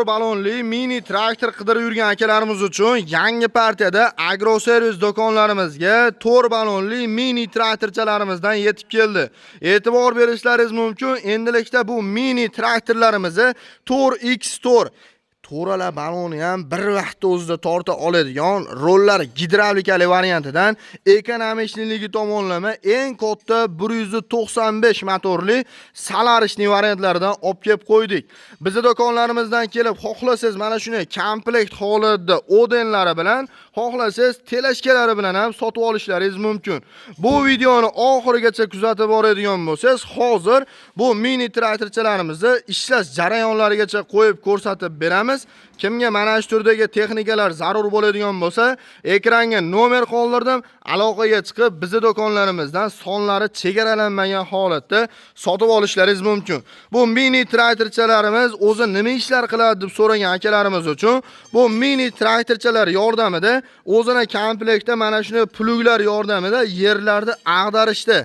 To'rt balonli mini traktor qidirib yurgan akalarimiz uchun yangi partiyada agroservis do'konlarimizga to'rt balonli mini traktorchalarimizdan yetib keldi. E'tibor berishlaringiz mumkin, endilikda bu mini traktorlarimizni 4x4 to'rala balonni ham bir vaqtda o'zida torta oladigan rollar gidravlikali variantidan экономичный ligi tomonlama eng katta 195 motorli солярочный variantlaridan olib kelib qo'ydik. Bizni do'konlarimizdan kelib xohlasangiz mana shunday komplekt holatida ODENlari bilan, xohlasangiz тележка lari bilan ham sotib olishlaringiz mumkin. Bu videoni oxirigacha kuzatib boradigan bo'lsangiz, hozir bu mini traktorchalarimizni ishlash jarayonlarigacha qo'yib ko'rsatib beramiz. Kimga mana shu turdagi texnikalar zarur bo'ladigan bo'lsa, ekranga nomer qoldirdim. Aloqaga chiqib, bizni do'konlarimizdan sonlari chegaralanmagan holatda sotib olishlaringiz mumkin. Bu mini traktorchalarimiz o'zi nima ishlar qiladi deb so'ragan akalarimiz uchun bu mini traktorchalar yordamida o'zini komplektda mana shunday плуг lar yordamida yerlarni ag'darishda,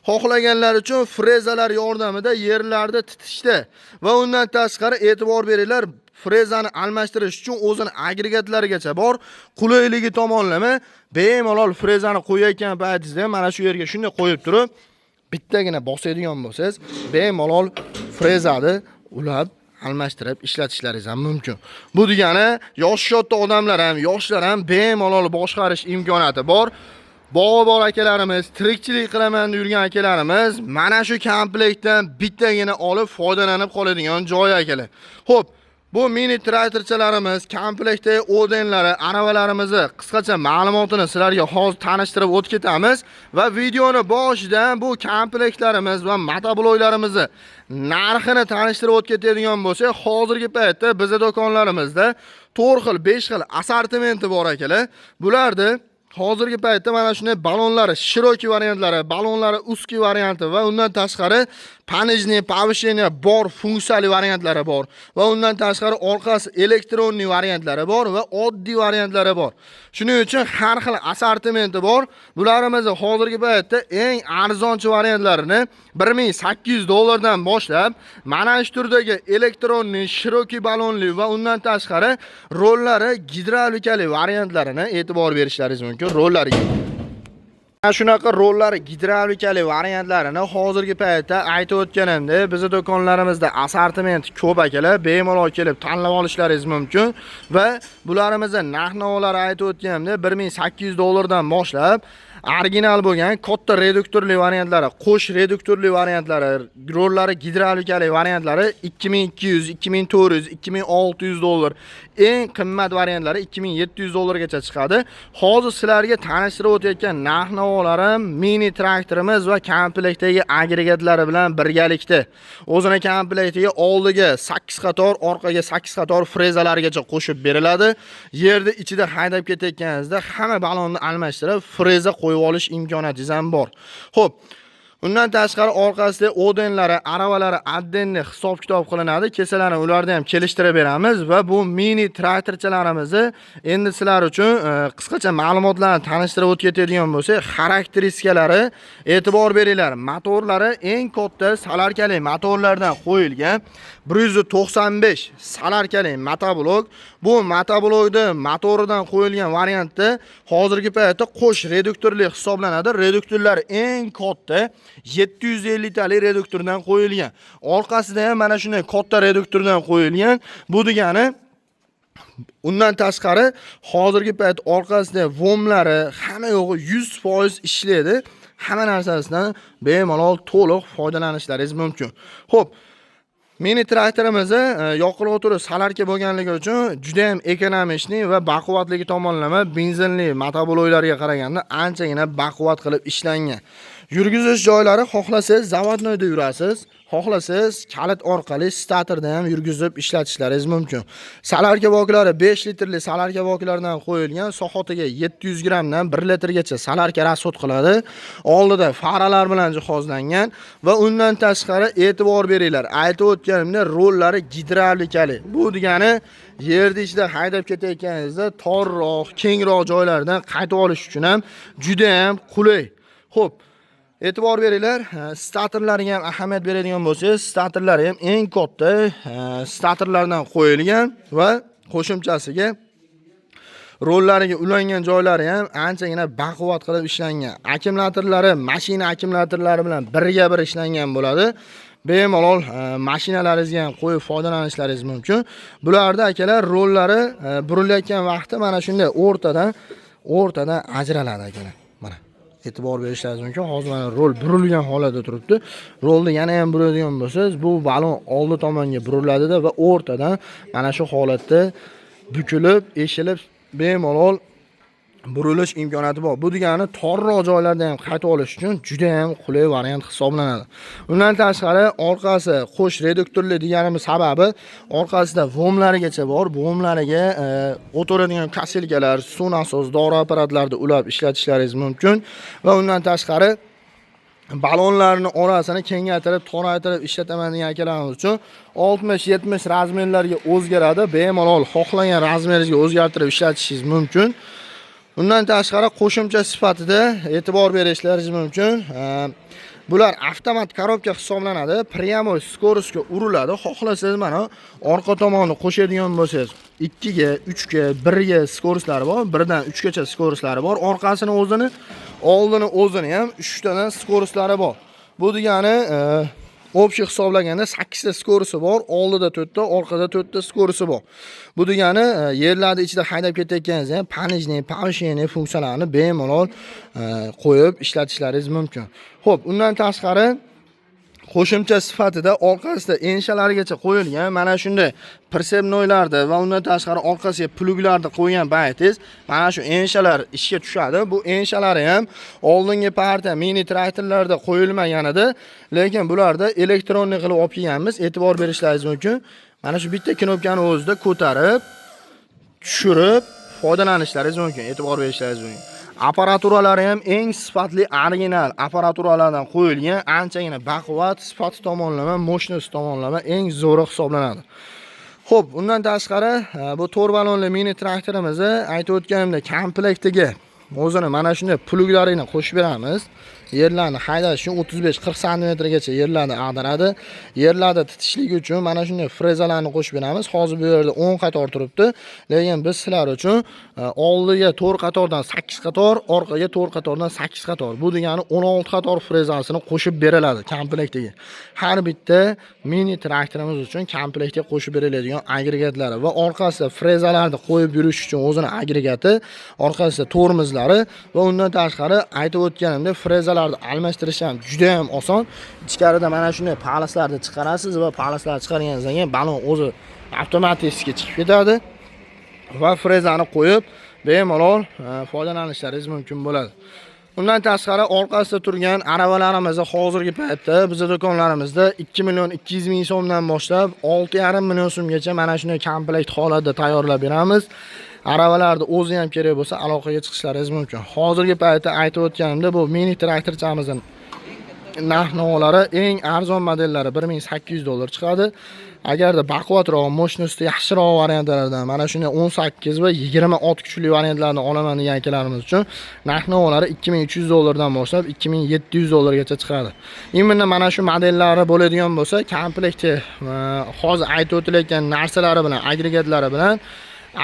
xohlaganlar uchun frezalar yordamida yerlarni titishda va undan tashqari, e'tibor beringlar, frezani almashtirish uchun o'zini agregatlarigacha bor. Qulayligi tomonlama bemalol frezani qo'yayotgan paytingizda ham mana shu yerga shunday qo'yib turib, bittagina bosadigan bo'lsangiz, bemalol frezani ulab, almashtirib ishlatishlaringiz ham mumkin. Bu degani yoshi katta odamlar ham, yoshlar ham bemalol boshqarish imkoniyati bor. Bog'i bor akalarimiz, tirikchilik qilaman deb yurgan akalarimiz mana shu komplektdan bittagina olib foydalanib qoladigan joyi, akalar. Xo'p, bu mini traktorchalarimiz, komplektdagi ODENlari, aravalarimizni qisqacha ma'lumotini sizlarga hozir tanishtirib o'tib ketamiz va videoni boshidan bu komplektlarimiz va motobloklarimizni narxini tanishtirib o'tib ketadigan bo'lsak, hozirgi paytda bizni do'konlarimizda 4 xil, 5 xil assortimenti bor, akalar. Bularni hozirgi paytda mana shunday balonlari широкий variantlari, balonlari узкий varianti va undan tashqari понижение, повышение bor funksiyali variantlari bor va undan tashqari orqasi электронный variantlari bor va oddiy variantlari bor. Shuning uchun har xil assortimenti bor. Bularimizni hozirgi paytda eng arzonchi variantlarini 1800 dollardan boshlab, mana shu turdagi электронный, широкий balonli va undan tashqari rollari gidravlikali variantlarini e'tibor berishlaringiz mumkin. Rollari mana shunaqa rollari gidravlikali variantlarini hozirgi paytda aytib o'tganimdek, bizni do'konlarimizda assortiment ko'p, akalar, bemalol kelib tanlab olishlaringiz mumkin va bularimizni narx-navolari aytib o'tganimdek 1800 dollardan boshlab original bo'lgan katta reduktorli variantlari, qo'sh reduktorli variantlari, rollari gidravlikali variantlari 2200, 2400, 2600 dollar. Eng qimmat variantlari 2700 dollargacha chiqadi. Hozir sizlarga tanishtirib o'tayotgan narx-navolarim mini traktorimiz va komplektdagi agregatlari bilan birgalikda. O'zini komplektiga oldiga 8 qator, orqaga 8 qator frezalargacha qo'shib beriladi. Yerni ichida haydab ketayotganingizda hamma balonni almashtirib, freza qo'yib olish imkoniyatingiz ham bor. Xo'p, undan tashqari orqasida ODENlari, aravalari отдельный hisob kitob qilinadi. Kesalarni ularni ham kelishtirib beramiz va bu mini traktorchalarimizni endi sizlar uchun qisqacha ma'lumotlarni tanishtirib o'tib ketadigan bo'lsak, xarakteristikalari, e'tibor beringlar. Motorlari eng katta солярка li motorlardan qo'yilgan 195 солярка li motoblok. Bu motoblokni motoridan qo'yilgan variantda hozirgi paytda qo'sh reduktorli hisoblanadi. Reduktorlar eng katta 750 talik reduktordan qo'yilgan. Orqasida ham mana shunday katta reduktordan qo'yilgan. Bu degani undan tashqari hozirgi payt orqasida ВОМ lari hamma yo'g'i 100% ishlaydi. Hamma narsasidan bemalol to'liq foydalanishlaringiz mumkin. Xo'p, mini traktorimizni yoqilg'i turi солярка bo'lganligi uchun juda ham экономичный va baquvvatligi tomonlama benzinli motobloklarga qaraganda anchagina baquvvat qilib ishlangan. Yurgizish joylari xohlasangiz заводной da yurasiz, xohlasangiz kalit orqali starterda ham yurgizib ishlatishlaringiz mumkin. Солярка boklari 5 litrli солярка boklaridan qo'yilgan, soatiga 700 grammdan 1 litrgacha солярка расход qiladi. Oldida faralar bilan jihozlangan va undan tashqari, e'tibor beringlar, aytib o'tganimdek rollari gidravlikali. Bu degani yerni ichida haydab ketayotganingizda torroq, kengroq joylardan qaytib olish uchun ham juda ham qulay. Xo'p, E'tibor beringlar, statorlarga ham ahamiyat beradigan bo'lsangiz, statorlari ham eng katta statorlardan qo'yilgan va qo'shimchasiga rollariga ulangan joylari ham anchagina baquvvat qilib ishlangan. Akkumulyatorlari mashina akkumulyatorlari bilan birga bir ishlangan bo'ladi. Bemalol mashinalaringizga ham qo'yib foydalanishlaringiz mumkin. Bularda akalar rollari burilayotgan vaqtda mana shunday o'rtadan ajraladi akalar. Mana e'tibor berishlaringiz mumkin. Hozir mana rol burilgan holatda turibdi. Rolni yana ham buradigan bo'lsangiz, bu balon oldi tomonga buriladida va o'rtadan mana shu holatda bukilib, eshilib bemalol burilish imkoniyati bor. Bu degani torroq joylarda ham qaytib olish uchun juda ham qulay variant hisoblanadi. Undan tashqari orqasi qo'sh reduktorli deganimiz sababi orqasida vomlarigacha bor. Vomlariga o'tiradigan kaselkalar, suv nasos, dori apparatlarni ulab ishlatishlaringiz mumkin va undan tashqari balonlarni orasini kengaytirib, toraytirib ishlataman degan akalarimiz uchun 60-70 razmerlarga o'zgaradi. Bemalol xohlagan razmeringizga o'zgartirib ishlatishingiz mumkin. Undan tashqari qo'shimcha sifatida e'tibor berishlaringiz mumkin. Bular avtomat korobka hisoblanadi. Прямой скоростьga uriladi. Xohlasangiz mana orqa tomonni qo'shadigan bo'lsangiz, 2 ga, 3 ga, 1 ga скоростьlari bor. 1 dan 3 gacha скоростьlari bor. Orqasini o'zini, oldini o'zini ham 3 tadan скоростьlari bor. Bu degani общий hisoblaganda 8 ta скоростьi bor. Oldida 4 ta, orqada 4 ta скоростьi bor. Bu degani yerlarni ichida haydab ketayotganingizda ham понижение, повышение funksiyalarini bemalol qo'yib ishlatishlaringiz mumkin. Xo'p, undan tashqari qo'shimcha sifatida orqasida enshalarigacha qo'yilgan mana shunday прицепнойlarda va undan tashqari orqasiga pluglarni qo'ygan paytingiz mana shu enshalar ishga tushadi. Bu enshalari ham oldingi partiya mini traktorlarda qo'yilmagan edi, lekin bularda электронный qilib olib kelganmiz. E'tibor berishlaringiz mumkin. Mana shu bitta knopkani o'zida ko'tarib, tushirib foydalanishlaringiz mumkin. E'tibor berishlaringiz mumkin. Apparaturalari ham eng sifatli original apparaturalardan qo'yilgan, anchagina baquvvat, sifati tomonlama, мощность tomonlama eng zo'ri hisoblanadi. Xo'p, undan tashqari bu to'rt balonli mini traktorimizni aytib o'tganimdek komplektiga o'zini mana shunday pluglarini qo'shib beramiz. Yerlarni haydash uchun 35-40 santimetrgacha yerlarni ag'daradi. Yerlarda titishligi uchun mana shunday frezalarni qo'shib beramiz. Hozir bu yerda 10 qator turibdi, lekin biz sizlar uchun oldiga 4 qatordan 8 qator, orqaga 4 qatordan 8 qator. Bu degani 16 qator frezasini qo'shib beriladi komplektiga. Har bitta mini traktorimiz uchun komplektga qo'shib beriladigan agregatlari va orqasida frezalarni qo'yib yurish uchun o'zini agregati, orqasida tormozlari va undan tashqari aytib o'tganimdek frezalarni almashtirish ham juda ham oson. Ichkarida mana shunday palslarni chiqarasiz va palslarni chiqarganingizdan keyin balon o'zi avtomatik chiqib ketadi va frezani qo'yib bemalol foydalanishlaringiz mumkin bo'ladi. Undan tashqari orqasida turgan aravalarimizni hozirgi paytda bizning do'konlarimizda 2 million 200 ming so'mdan boshlab 6,5 million so'mgacha mana shunday komplekt holatda tayyorlab beramiz. Aravalarni o'zi ham kerak bo'lsa aloqaga chiqishlaringiz mumkin. Hozirgi paytda aytib o'tganimda bu mini traktorchamizning narx-navolari eng arzon modellari 1800 dollar chiqadi. Agarda baquvvatroq, мощностьi yaxshiroq variantlardan mana shunday 18 va 20 ot kuchli variantlarni olaman degan akalarimiz uchun narx-navolari 2300 dollardan boshlab 2700 dollargacha chiqadi. Именно mana shu modellari bo'ladigan bo'lsa, komplekti hozir aytib o'tilayotgan narsalari bilan, agregatlari bilan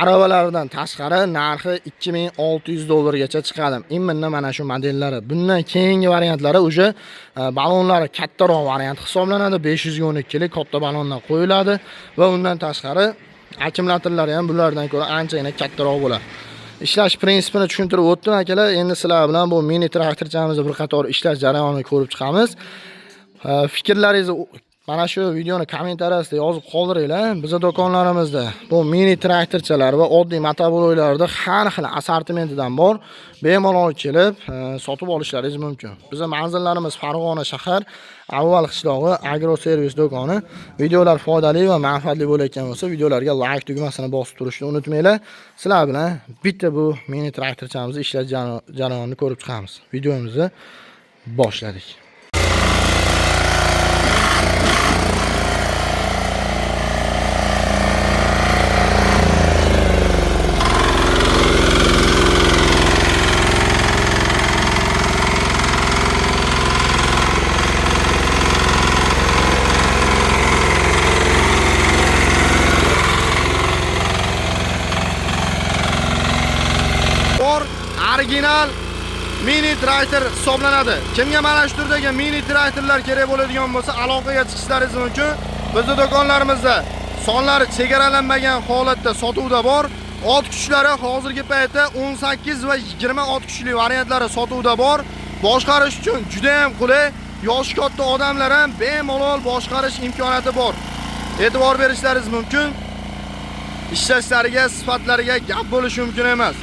aravalardan tashqari narxi 2600 dollargacha chiqadi. Именно mana shu modellari. Bundan keyingi variantlari уже balonlari kattaroq variant hisoblanadi. 512 lik katta balondan qo'yiladi va undan tashqari akkumulyatorlari ham bulardan ko'ra anchagina kattaroq bo'ladi. Ishlash prinsipini tushuntirib o'tdim akalar. Endi sizlar bilan bu mini traktorchamizni bir qator ishlash jarayonini ko'rib chiqamiz. Fikrlaringizni mana shu videoni kommentariyasida yozib qoldiringlar. Bizning do'konlarimizda bu mini traktorchalar va oddiy motobloklarda har xil assortimentidan bor. Bemalol kelib sotib olishlaringiz mumkin. Bizning manzillarimiz Farg'ona shahar, Avval qishlog'i, Agro servis do'koni. Videolar foydali va manfaatli bo'layotgan bo'lsa, videolarga like tugmasini bosib turishni unutmanglar. Sizlar bilan bitta bu mini traktorchamizni ishlash jarayonini ko'rib chiqamiz. Videomizni boshladik. Original mini traktor hisoblanadi. Kimga mana shu turdagi mini traktorlar kerak bo'ladigan bo'lsa, aloqaga chiqishlaringiz mumkin. Bizni do'konlarimizda sonlari chegaralanmagan holatda sotuvda bor. Ot kuchlari hozirgi paytda 18 va 20 ot kuchli variantlari sotuvda bor. Boshqarish uchun juda ham qulay. Yoshi katta odamlar ham bemalol boshqarish imkoniyati bor. E'tibor berishlaringiz mumkin. Ishlashlariga, sifatlariga gap bo'lishi mumkin emas.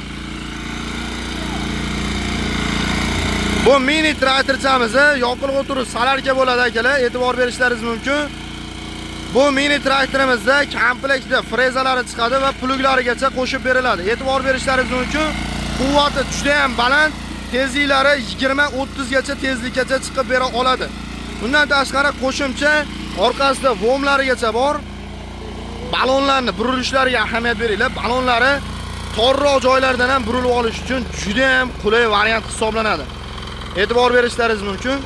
Bu mini traktorchamizni yoqilg'i o'tirish salarka bo'ladi akalar, e'tibor berishlaringiz mumkin. Bu mini traktorimizda komplektda frezalari chiqadi va pluglarigacha qo'shib beriladi. E'tibor berishlaringiz mumkin. Quvvati juda ham baland, tezliklari 20-30 gacha tezlikkacha chiqib bera oladi. Bundan tashqari qo'shimcha orqasida vomlarigacha bor. Balonlarni burilishlariga ahamiyat beringlar. Balonlari torroq joylardan ham burilib olish uchun juda ham qulay variant hisoblanadi. E'tibor berishlaringiz mumkin.